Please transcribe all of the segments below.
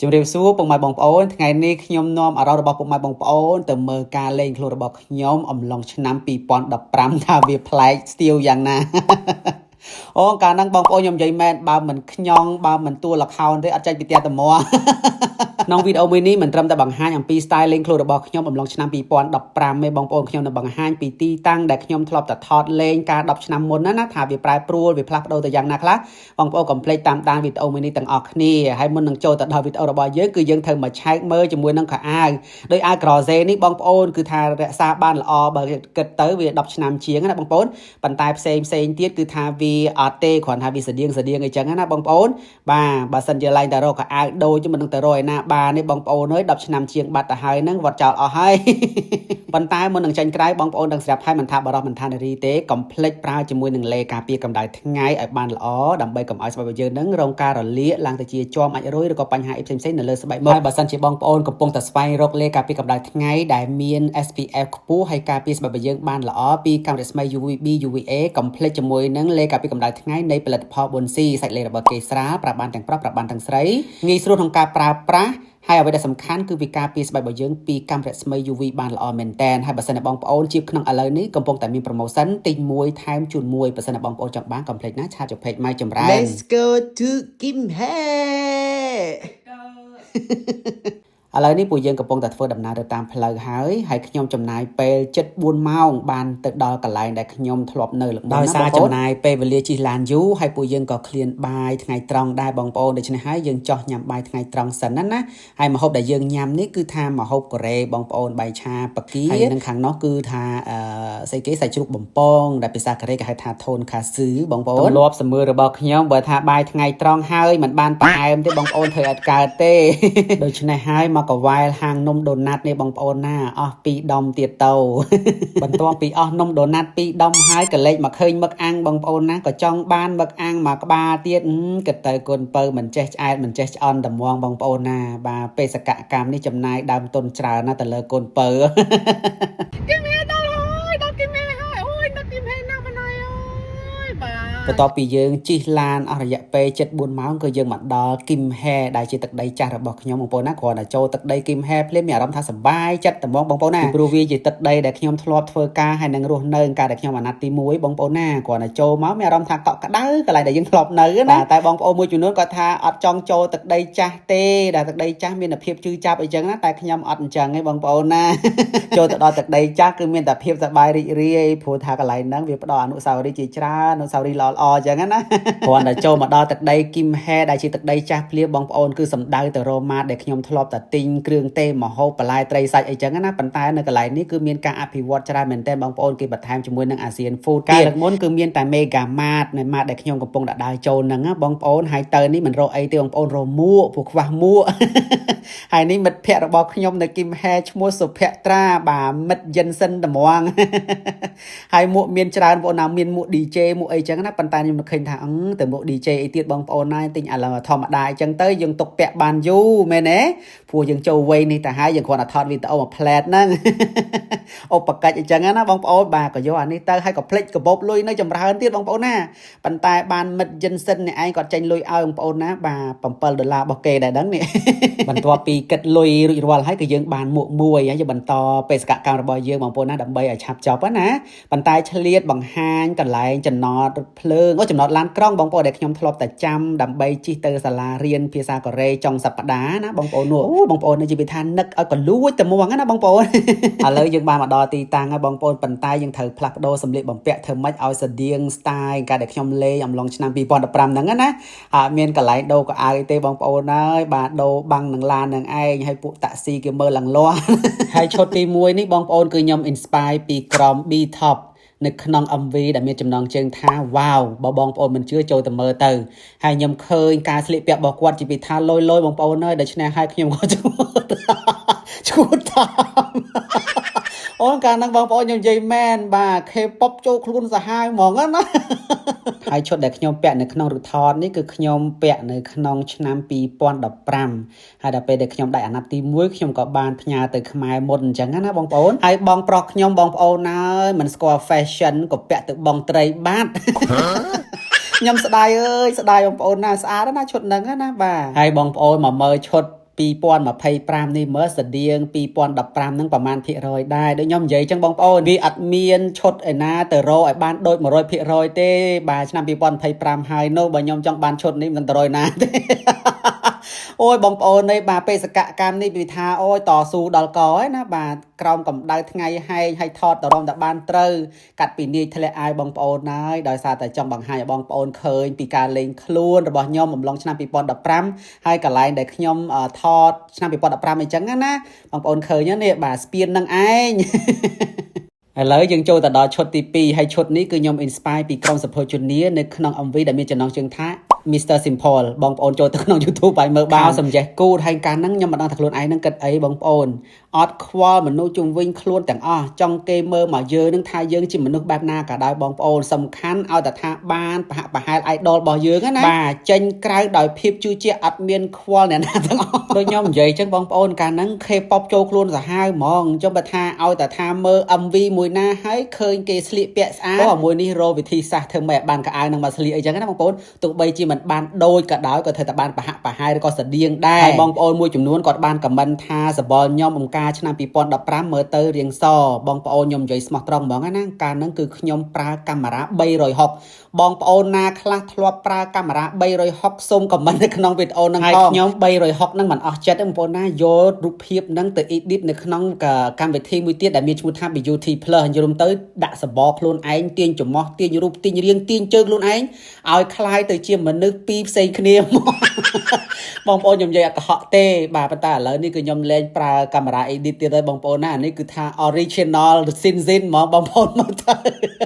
ជំរាបសួរពុកម៉ែបងប្អូនថ្ងៃនេះខ្ញុំនាំអារម្មណ៍របស់ពុកម៉ែបងប្អូនទៅមើលការលេងខ្លួនរបស់ខ្ញុំអំឡុងឆ្នាំ2015ថាវាប្លែកស្ទាវយ៉ាងណា អូកាលហ្នឹងបងប្អូនខ្ញុំនិយាយមែនបើមិនខ្ញង់បើមិនទួល្ខោនទេអត់ចេញពីផ្ទះតម ក្នុងវីដេអូមួយនេះមិនត្រឹមតែបង្ហាញអំពី styling ខ្លួនរបស់ខ្ញុំអំឡុងឆ្នាំ2015ទេបងប្អូនខ្ញុំនឹងបង្ហាញពីទីតាំងដែលខ្ញុំធ្លាប់តែថតលេងកាល10ឆ្នាំមុនណាណាថាវាប្រែប្រួលវាផ្លាស់ប្ដូរទៅយ៉ាងណាខ្លះបងប្អូនកុំភ្លេចតាមដានវីដេអូមួយនេះទាំងអស់គ្នាហើយមុននឹងចូលទៅដល់វីដេអូរបស់យើងគឺយើងត្រូវមកឆែកមើលជាមួយនឹងខោអាវដោយអាវក្រសេនេះបងប្អូនគឺថារក្សាបានល្អបើគិតទៅវា10ឆ្នាំជាងណាបងប្អូនប៉ុន្តែផ្សេងផ្សេងទៀតគឺថាវាអត់ទេគ្រាន់ថាវាស្តៀងស្តៀងអីចឹងណាបងប្អូនបាទបើសិនជាឡើងតែរកខោអាវដូចមិននឹងទៅរកឯណាបានទេបងប្អូនអើយ10ឆ្នាំជាងបាត់ទៅហើយហ្នឹងវត្តចោលអស់ហើយ ប៉ុន្តែមុននឹងចេញក្រៅបងប្អូនដឹងស្រាប់ហើយមិនថាបរិសុទ្ធមិនថានារីទេកុំភ្លេចប្រើជាមួយនឹងលេការពារកម្ដៅថ្ងៃឲ្យបានល្អដើម្បីកុំឲ្យស្បែករបស់យើងនឹងរងការរលាកឡើងទៅជាជាំអាចរុយឬក៏បញ្ហាអីផ្សេងៗនៅលើស្បែកមុខហើយបើសិនជាបងប្អូនកំពុងតែស្វែងរកលេការពារកម្ដៅថ្ងៃដែលមាន SPF ខ្ពស់ហើយការពារស្បែករបស់យើងបានល្អពីកាំរស្មី UVB UVA កុំភ្លេចជាមួយនឹងលេការពារកម្ដៅថ្ងៃនៃផលិតផលប៊ុនស៊ីសាច់លេរបស់គេស្រាលប្រើបានទាំងប្រុសប្រើបានទាំងស្រីងាយស្រួលក្នុងការប្រើប្រាស់ហើយអ្វីដែលសំខាន់គឺវាការពារស្បែករបស់យើងពីកាំរស្មី UV បានល្អមែនតើហើយបើសិនជាបងប្អូនជាក្នុងឥឡូវនេះកំពុងតែមាន promotion ទិញមួយថែមជូនមួយបើសិនជាបងប្អូនចង់បានកុំភ្លេចណាchat ចូល page ម៉ៅចម្រើន Let's go to Gimhae. ឥឡូវនេះពួកយើងកំពុងតែធ្វើដំណើរទៅតាមផ្លូវហើយហើយខ្ញុំចំណាយពេល74ម៉ោងបានទៅដល់កន្លែងដែលខ្ញុំធ្លាប់នៅលើកមុនដោយសារចំណាយពេលវេលាជិះឡានយូរហើយពួកយើងក៏ឃ្លានបាយថ្ងៃត្រង់ដែរបងប្អូនដូច្នេះហើយយើងចោះញ៉ាំបាយថ្ងៃត្រង់សិនណាណាហើយម្ហូបដែលយើងញ៉ាំនេះគឺថាម្ហូបកូរ៉េបងប្អូនបាយឆាប៉ាគីហើយនឹងខាងនោះគឺថាអឺស្អីគេសាច់ជ្រូកបំពងដែលភាសាកូរ៉េគេហៅថាថូនខាស៊ឺបងប្អូនទម្លាប់សម្មើរបស់ខ្ញុំបើថាបាយថ្ងៃត្រង់ហើយមិនបានផ្អែមទេបងប្អូនធ្វើអត់កើតទេ ដូច្នេះហើយមកកវ៉ែលហាងនំដូណាត់នេះបងប្អូនណាអស់ពីរដុំទៀតទៅ បន្ទាប់ពីអស់នំដូណាត់ពីរដុំហើយក៏លេចមកឃើញមឹកអាំងបងប្អូនណាក៏ចង់បានមឹកអាំងមកក្បាលទៀតហឹមគិតទៅកូនពៅមិនចេះឆ្អែតមិនចេះឆ្អន់តម្ងបងប្អូនណាបាទបេសកកម្មនេះចំណាយដើមទុនច្រើនណាស់ទៅលើកូនពៅ គឹមហេដល់ហើយដល់គឹមហេហើយអូយដល់គឹមហេណាស់បណ្ហើយអើយបាទ បន្ទាប់ពីយើងជិះឡានអស់រយៈពេល74ម៉ោងគឺយើងមកដល់គឹមហេដែលជាទឹកដីចាស់របស់ខ្ញុំបងប្អូនណាគ្រាន់តែចូលទឹកដីគឹមហេភ្លាមមានអារម្មណ៍ថាសប្បាយចិត្តត្មងបងប្អូនណាពីព្រោះវាជាទឹកដីដែលខ្ញុំធ្លាប់ធ្វើការហើយនឹងរស់នៅកាលដែលខ្ញុំអាណត្តិទី1បងប្អូនណាគ្រាន់តែចូលមកមានអារម្មណ៍ថាកក់ក្ដៅកន្លែងដែលយើងធ្លាប់នៅណាតែបងប្អូនមួយចំនួនគាត់ថាអត់ចង់ចូលទឹកដីចាស់ទេដែលទឹកដីចាស់មានភាពជឺចាប់អីចឹងណាតែខ្ញុំអត់អញ្ចឹងទេបងប្អូនណា ចូលទៅដល់ទឹកដីចាស់គឺមានតែភាពសប្បាយរីករាយព្រោះថាកន្លែងហ្នឹងវាផ្ដល់អនុស្សាវរីយ៍ជាច្រើនអនុស្សាវរីយ៍ល្អៗអញ្ចឹងណា គ្រាន់តែចូលមកដល់ទឹកដីគឹមហេដែលជាទឹកដីចាស់ភ្លាមបងប្អូនគឺសំដៅទៅរ៉ូម៉ាតដែលខ្ញុំធ្លាប់តែទិញគ្រឿងទេម្ហូបបន្លែត្រីសាច់អីចឹងណាប៉ុន្តែនៅកន្លែងនេះគឺមានការអភិវឌ្ឍច្រើនមែនទែនបងប្អូនគេបន្ថែមជាមួយនឹង ASEAN Food ទៀតកាលលើកមុនគឺមានតែ Mega Mart នៅ Mart ដែលខ្ញុំកំពុងតែដើរចូលហ្នឹងណាបងប្អូនហើយទៅនេះមិនរកអីទេបងប្អូនរកមួកព្រោះខ្វះមួក ហើយនេះមិត្តភ័ក្តិរបស់ខ្ញុំនៅគឹមហេឈ្មោះសុភត្រាបាទមិត្តយិនសិនត្មង ហើយមួកមានច្រើនបងប្អូនណាមានមួក DJ មួកអីចឹងណាប៉ុន្តែខ្ញុំនឹកឃើញថាអឺទៅមួក DJ អីទៀតបងប្អូនណាទិញអាឡធម្មតាអីចឹងទៅយើងទុកពាក់បានយូរមែនទេព្រោះយើងចូលវ័យនេះទៅហើយយើងគ្រាន់តែថតវីដេអូមួយផ្លែតហ្នឹង ឧបកិច្ចអីចឹងណាបងប្អូនបាទក៏យកអានេះទៅហើយក៏ភ្លេចកាបូបលុយនៅចម្រើនទៀតបងប្អូនណាប៉ុន្តែបានមិត្តយិនសិននេះឯងគាត់ចេញលុយឲ្យបងប្អូនណាបាទ7ដុល្លាររបស់គេដែរដឹងនេះ បន្ទាប់ពីគិតលុយរួចរាល់ហើយគឺយើងបានមួកមួយហើយយើងបន្តបេសកកម្មរបស់យើងបងប្អូនណាដើម្បីឲ្យឆាប់ចប់ណាប៉ុន្តែឆ្លៀតបង្ហាញកន្លែងចំណតរថភ្លើងអូចំណតឡានក្រុងបងប្អូនដែលខ្ញុំធ្លាប់តែចាំដើម្បីជិះទៅសាលារៀនភាសាកូរ៉េចុងសប្តាហ៍ណាបងប្អូននោះអូបងប្អូននេះនិយាយពីថានឹកឲ្យកលួចតែមួងណាបងប្អូន ឥឡូវយើងបានមកដល់ទីតាំងហើយបងប្អូនប៉ុន្តែយើងត្រូវផ្លាស់ប្ដូរសម្លៀកបំពាក់ធ្វើម៉េចឲ្យស្តៀង style កាលដែលខ្ញុំលេងអំឡុងឆ្នាំ2015ហ្នឹងណាអត់មានកន្លែងដូរកៅអៅទេបងប្អូនហើយបាទដូរបាំងនឹងឡាននឹងឯងហើយពួកតាក់ស៊ីគេមើលឡើងលាស់ ហើយឈុតទី1នេះបងប្អូនគឺខ្ញុំ inspire ពីក្រុម B Top នៅក្នុង MV ដែលមានចំណងជើងថា Wow បើបងប្អូនមិនជឿចូលទៅមើលទៅហើយខ្ញុំឃើញការស្លៀកពាក់របស់គាត់ជាពីថាលយលយបងប្អូនអើយដូច្នេះហើយខ្ញុំក៏ឈួតឈួតតាម អូនកាលហ្នឹងបងប្អូនខ្ញុំនិយាយមែនបាទ K-pop ចូលខ្លួនសាហាវហ្មងណា ហើយឈុតដែលខ្ញុំពាក់នៅក្នុងរូបថតនេះគឺខ្ញុំពាក់នៅក្នុងឆ្នាំ2015ហើយដល់ពេលដែលខ្ញុំដាច់អាណត្តិទី1ខ្ញុំក៏បានផ្ញើទៅខ្មែរមុនអញ្ចឹងណាបងប្អូនហើយបងប្រុសខ្ញុំបងប្អូនហើយមិនស្គាល់ fashion ក៏ពាក់ទៅបងត្រីបាត់ ខ្ញុំស្ដាយអើយស្ដាយបងប្អូនណាស្អាតណាស់ឈុតហ្នឹងណាបាទហើយបងប្អូនមកមើលឈុត 2025នេះមើលស្តៀង2015ហ្នឹងប្រហែលភាគរយដែរដូចខ្ញុំនិយាយចឹងបងប្អូនវាអត់មានឈុតឯណាទៅរកឲ្យបានដូច100%ទេបាទឆ្នាំ2025ហើយនោះបើខ្ញុំចង់បានឈុតនេះមិនទៅរយណាទេ អូយបងប្អូននេះបាទបេសកកម្មនេះវាថាអូយតស៊ូដល់កឯណាបាទក្រោមកម្ដៅថ្ងៃហែងហើយថតតរំតបានត្រូវកាត់ពីនាយធ្លាក់អាយបងប្អូនហើយដោយសារតែចង់បង្ហាញឲ្យបងប្អូនឃើញពីការលេងខ្លួនរបស់ខ្ញុំអំឡុងឆ្នាំ2015ហើយកន្លែងដែលខ្ញុំថតឆ្នាំ2015អញ្ចឹងណាបងប្អូនឃើញនេះបាទស្ពាននឹងឯង ឥឡូវយើងចូលទៅដល់ឈុតទី2ហើយឈុតនេះគឺខ្ញុំ inspire ពីក្រុម Super Junior នៅក្នុង MV ដែលមានចំណងជើងថា Mr Simple បងប្អូនចូលទៅក្នុង YouTube ឲ្យមើលបានសំចេះគូតហើយកាលហ្នឹងខ្ញុំមិនដឹងថាខ្លួនឯងហ្នឹងគិតអីបងប្អូនអត់ខ្វល់មនុស្សជុំវិញខ្លួនទាំងអស់ចង់គេមើលមកយើងនឹងថាយើងជាមនុស្សបែបណាក៏ដោយបងប្អូនសំខាន់ឲ្យតែថាបានប្រហាក់ប្រហែល idol របស់យើងណាបាទចេញក្រៅដោយភាពជឿជាក់អត់មានខ្វល់អ្នកណាទាំងអស់ដូចខ្ញុំនិយាយចឹងបងប្អូនកាលហ្នឹង K-pop ចូលខ្លួនសាហាវហ្មងអញ្ចឹងបើថាឲ្យតែថាមើល MV មួយណាហើយឃើញគេស្លៀកពាក់ស្អាតអូមួយនេះរកវិធីសាស្ត្រធ្វើម៉េចឲ្យបានកៅអៅនឹងមកស្លៀកអីចឹងណាបងប្អូនទោះបីជាមិនបានដូចក៏ដោយក៏ត្រូវតែបានប្រហាក់ប្រហែលឬក៏ស្តៀងដែរហើយបងប្អូនមួយចំនួនគាត់បាន comment ថាសបល់ខ្ញុំអំការឆ្នាំ2015មើលទៅរៀងសបងប្អូនខ្ញុំនិយាយស្មោះត្រង់ហ្មងណាកាលហ្នឹងគឺខ្ញុំប្រើកាមេរ៉ា360បងប្អូនណាខ្លះធ្លាប់ប្រើកាមេរ៉ា360សូម comment នៅក្នុងវីដេអូហ្នឹងផងហើយខ្ញុំ360ហ្នឹងមិនអស់ចិត្តទេបងប្អូនណាយករូបភាពហ្នឹងទៅ edit នៅក្នុងកម្មវិធីមួយទៀតដែលមានឈ្មោះថា Beauty Plus យល់ទៅដាក់សបកខ្លួនឯងទាញច្រមុះទាញរូបទាញរាងទាញជើងខ្លួនឯងឲ្យคล้ายទៅជាមនុស្សពីរផ្សេងគ្នាមក បងប្អូនខ្ញុំនិយាយអត់កុហកទេបាទប៉ុន្តែឥឡូវនេះគឺខ្ញុំលែងប្រើកាមេរ៉ា edit ទៀតហើយបងប្អូនណាអានេះគឺថា original ស៊ីនស៊ីនហ្មងបងប្អូនមើលទៅ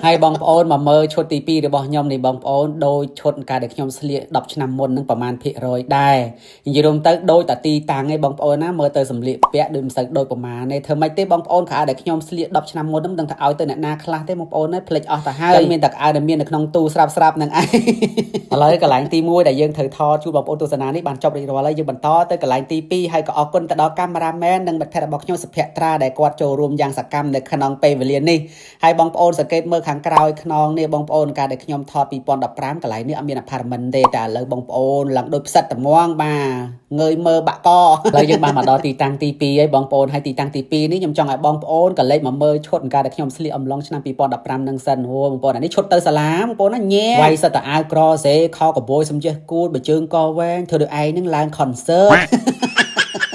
ហើយបងប្អូនមកមើលឈុតទី2របស់ខ្ញុំនេះបងប្អូនដូចឈុតកាលដែលខ្ញុំស្លៀក10ឆ្នាំមុននឹងប្រហែលភាគរយដែរនិយាយរួមទៅដូចតាទីតាំងឯងបងប្អូនណាមើលទៅសម្លៀកពាក់ដូចមិនសូវដូចប្រហែលទេធ្វើម៉េចទេបងប្អូនខោអាវដែលខ្ញុំស្លៀក10ឆ្នាំមុនហ្នឹងមិនដឹងថាឲ្យទៅអ្នកណាខ្លះទេបងប្អូនណាភ្លេចអស់ទៅហើយមានតែខោអាវដែលមាននៅក្នុងទូស្រាប់ស្រាប់នឹងឯង ឥឡូវកន្លែងទី1ដែលយើងត្រូវថតជូនបងប្អូនទស្សនានេះបានចប់រួចរាល់ហើយយើងបន្តទៅកន្លែងទី2ហើយក៏អរគុណទៅដល់កាមេរ៉ាមែននិងមិត្តភក្តិរបស់ខ្ញុំសុភត្រាដែលគាត់ចូលរួមយ៉ាងសកម្មនៅក្នុងពេលវេលានេះហើយបងប្អូនសង្កេតមើលខាងក្រោយខ្នងនេះបងប្អូនកាលដែលខ្ញុំថត2015កន្លែងនេះអត់មាន apartment ទេតែឥឡូវបងប្អូនឡើងដូចផ្សិតត្មងបាទងើយមើលបាក់កឥឡូវយើងបានមកដល់ទីតាំងទី2ហើយបងប្អូនហើយទីតាំងទី2នេះខ្ញុំចង់ឲ្យបងប្អូនកលេចមកមើលឈុតកាលដែលខ្ញុំស្លៀកអំឡុងឆ្នាំ2015នឹងសិនអូបងប្អូនអានេះឈុតទៅសាលាបងប្អូនណាញ៉ែវាយសិតតអាវក្រសេខោកបួយសំជិះគូតបើជើងកវែងធ្វើដូចឯងនឹងឡើង concert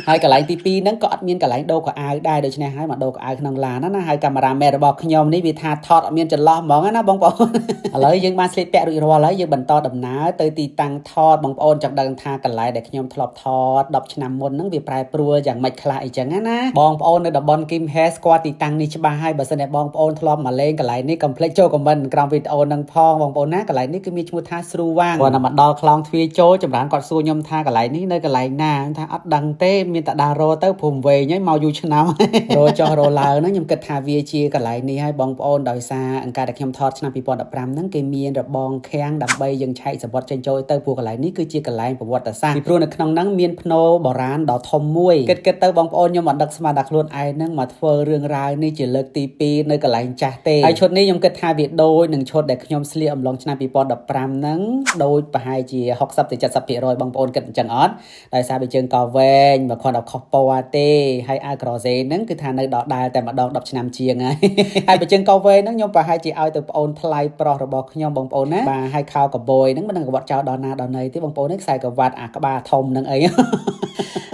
ហើយកន្លែងទី2ហ្នឹងក៏អត់មានកន្លែងដូរកៅអៅដែរដូច្នេះហើយមកដូរកៅអៅក្នុងឡានណាហើយកាមេរ៉ាមែនរបស់ខ្ញុំនេះវាថាថតអត់មានចន្លោះហ្មងណាបងប្អូនឥឡូវយើងបានស្លៀកពាក់រួចរាល់ហើយយើងបន្តដំណើរទៅទីតាំងថតបងប្អូនចង់ដឹងថាកន្លែងដែលខ្ញុំធ្លាប់ថត10ឆ្នាំមុនហ្នឹងវាប្រែប្រួលយ៉ាងម៉េចខ្លះអីចឹងណាបងប្អូននៅតំបន់គីមហេស្គាល់ទីតាំងនេះច្បាស់ហើយបើសិនជាបងប្អូនធ្លាប់មកលេងកន្លែងនេះកុំភ្លេចចូល comment ក្រោមវីដេអូហ្នឹងផងបងប្អូនណាកន្លែងនេះគឺមានឈ្មោះថាស្រូវ៉ាងគាត់មកដល់ខ្លងទ្វារចូលចម្រើនគាត់សួរខ្ញុំថាកន្លែងនេះនៅកន្លែងណាថាអត់ដឹងទេមានតែដើររទៅព្រមវែងហើយមកយូរឆ្នាំរចុះរឡើងហ្នឹងខ្ញុំគិតថាវាជាកន្លែងនេះហើយបងប្អូនដោយសារអង្ការដែលខ្ញុំថតឆ្នាំ2015ហ្នឹងគេមានរបងឃាំងដើម្បីយើងឆែកសវត្តចេញចូលទៅព្រោះកន្លែងនេះគឺជាកន្លែងប្រវត្តិសាស្ត្រពីព្រោះនៅក្នុងហ្នឹងមានភ្នោបុរាណដ៏ធំមួយគិតគិតទៅបងប្អូនខ្ញុំមិនដឹកស្មានថាខ្លួនឯងហ្នឹងមកធ្វើរឿងរ៉ាវនេះជាលើកទី2នៅកន្លែងចាស់ទេហើយឈុតនេះខ្ញុំគិតថាវាដូចនឹងឈុតដែលខ្ញុំស្លៀកអំឡុងឆ្នាំ2015ហ្នឹងដូចប្រហែលជា60ទៅ70%បងប្អូនគិតអញ្ចឹងអត់ដោយសារវាជើងកវែងមកគាត់អត់ខុសពណ៌ទេហើយអាវក្រសេហ្នឹងគឺថានៅដដែលតែម្ដង10ឆ្នាំជាងហើយហើយបើជើងកវែងហ្នឹងខ្ញុំប្រហែលជាឲ្យទៅប្អូនថ្លៃប្រុសរបស់ខ្ញុំបងប្អូនណាបាទហើយខោកបួយហ្នឹងមិនដឹងកវត្តចោលដល់ណាដល់ណីទេបងប្អូនហ្នឹងខ្សែក្រវ៉ាត់អាក្បាលធំហ្នឹងអី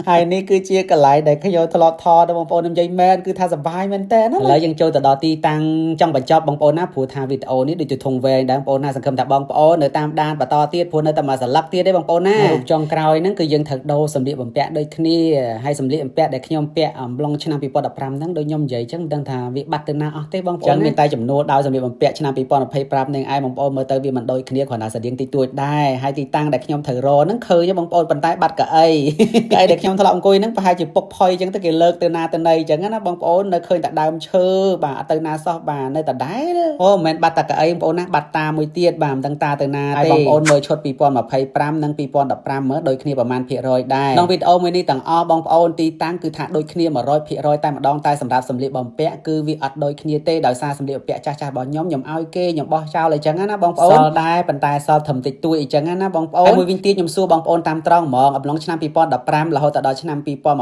ហើយនេះគឺជាកន្លែងដែលខ្ញុំធ្លាប់ថតបងប្អូនខ្ញុំនិយាយមែនគឺថាសប្បាយមែនតើណាឥឡូវយើងចូលទៅដល់ទីតាំងចង់បញ្ចប់បងប្អូនណាព្រោះថាវីដេអូនេះដូចជាធុងវែងដែរបងប្អូនណាសង្ឃឹមថាបងប្អូននៅតាមដានបន្តទៀតព្រោះនៅតែមួយសន្លឹកទៀតទេបងប្អូនណារូបចុងក្រោយហ្នឹងគឺយើងត្រូវដូរសម្លៀកបំពាក់ដូចគ្នាហើយសម្លៀកបំពាក់ដែលខ្ញុំពាក់អំឡុងឆ្នាំ2015ហ្នឹងដូចខ្ញុំនិយាយចឹងមិនដឹងថាវាបាត់ទៅណាអស់ទេបងប្អូនមានតែចំនួនដោយសម្លៀកបំពាក់ឆ្នាំ2025នឹងឯងបងប្អូនមើលទៅវាមិនដូចគ្នាគ្រាន់តែស្តៀងតិចតួចដែរហើយទីតាំងដែលខ្ញុំត្រូវរកហ្នឹងឃើញបងប្អូនប៉ុន្តែបាត់កៅអីកៅអីដែលខ្ញុំធ្លាប់អង្គុយហ្នឹងប្រហែលជាពុកផុយចឹងទៅគេលើកទៅណាទៅណីចឹងណាបងប្អូននៅឃើញតែដើមឈើបាទអត់ទៅណាសោះបាទនៅដដែលអូមិនមែនបាត់តែកៅអីបងប្អូនណាបាត់តាមួយទៀតបាទមិនដឹងតាទៅណាទេបងប្អូនមើលឈុត2025និង2015មើលដូចគ្នាប្រហែលភាគរយដែរក្នុងវីដេអូមួយនេះទាំងអស់បងប្អូនទីតាំងគឺថាដូចគ្នា100%តែម្ដងតែសម្រាប់សម្លៀកបំពាក់គឺវាអត់ដូចគ្នាទេដោយសារសម្លៀកបំពាក់ចាស់ៗរបស់ខ្ញុំខ្ញុំឲ្យគេខ្ញុំបោះចោលអីចឹងណាបងប្អូនសល់ដែរប៉ុន្តែសល់ត្រឹមតិចតួចអីចឹងណាបងប្អូនហើយមួយវិញទៀតខ្ញុំសួរបងប្អូនតាមត្រង់ហ្មងអំឡុងឆ្នាំ2015រហូត ដល់ឆ្នាំ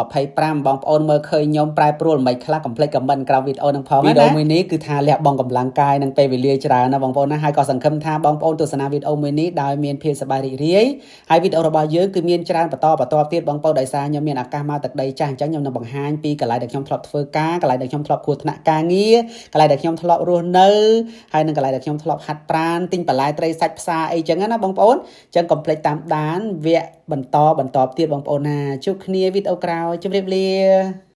2025បងប្អូនមើលឃើញខ្ញុំប្រែប្រួលមិនខ្លះកុំភ្លេច comment ក្រោមវីដេអូនឹងផងណាវីដេអូមួយនេះគឺថាលះបង់កម្លាំងកាយនិងពេលវេលាច្រើនណាបងប្អូនណាហើយក៏សង្ឃឹមថាបងប្អូនទស្សនាវីដេអូមួយនេះដោយមានភាពសប្បាយរីករាយហើយវីដេអូរបស់យើងគឺមានច្រើនបន្តបន្តទៀតបងប្អូនដោយសារខ្ញុំមានឱកាសមកទឹកដីចាស់អញ្ចឹងខ្ញុំនឹងបង្ហាញពីកន្លែងដែលខ្ញុំធ្លាប់ធ្វើការកន្លែងដែលខ្ញុំធ្លាប់គ្រោះថ្នាក់ការងារកន្លែងដែលខ្ញុំធ្លាប់រស់នៅហើយនិងកន្លែងដែលខ្ញុំធ្លាប់ហាត់ប្រាណទិញបន្លែត្រីសាច់ផ្សារអីចឹងណាបងប្អូនអញ្ចឹងកុំភ្លេចតាមដានវគ្គបន្តបន្តទៀតបងប្អូនណាជួបគ្នាវីដេអូក្រោយជម្រាបលា។